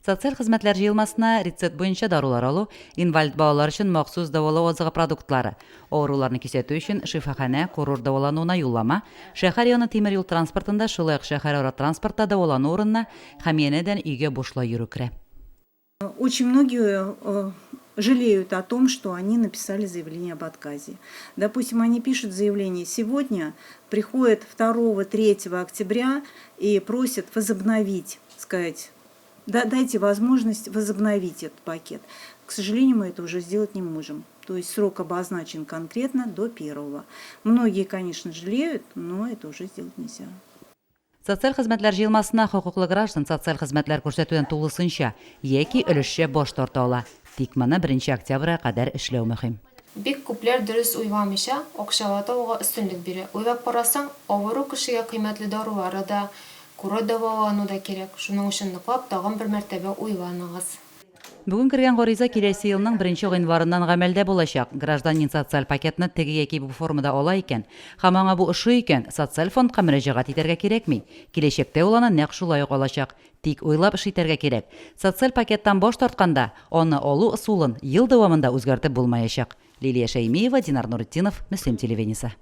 Социаль хезмәтләр җыелмасына рецепт буенча дарулар алу, инвалид балалар өчен махсус дәвалау азыгы продуктлары, авыруларны кисәтү өчен шифаханә, курорт дәвалануына юллама, шәһәр яны тимер юл транспортында, шулай ук шәһәрара транспортта дәвалану урынына һәм янәдән өйгә бушлай йөрү керә. Очень многие э, жалеют о том, что они написали заявление об отказе. Допустим, они пишут заявление сегодня, приходят 2-3 октября и просят возобновить, сказать, да, дайте возможность возобновить этот пакет. К сожалению, мы это уже сделать не можем. То есть срок обозначен конкретно до первого. Многие, конечно, жалеют, но это уже сделать нельзя. Социаль хезмәтләр җыелмасына хокуклы граждан социаль хезмәтләр күрсәтүдән тулысынча яки өлешчә баш тарта ала. Тик моны беренче октябрьгә кадәр эшләү мөһим. Бик күпләр дөрес уйламыйча, акчалата алуга өстенлек бирә. Уйлап карасаң, авыру кешегә кыйммәтле дарулары да, курорт дәвалану да кирәк. Шуның өчен ныклап тагын бер мәртәбә уйланыгыз. Бүген кергән гариза киләсе елның беренче гыйнварыннан гамәлдә булачак. Гражданин социаль пакетны теге яки бу формада ала икән, һәм аңа бу ошый икән, социаль фондка мөрәҗәгать итәргә кирәкми. Киләчәктә ул аны нәкъ шулай ук алачак. Тик уйлап эш итәргә кирәк. Социаль пакеттан баш тартканда, аны алу ысулын ел дәвамында үзгәртеп булмаячак. Лилия Шәймиева, Динар Нуретдинов, Мөслим телевидениесе.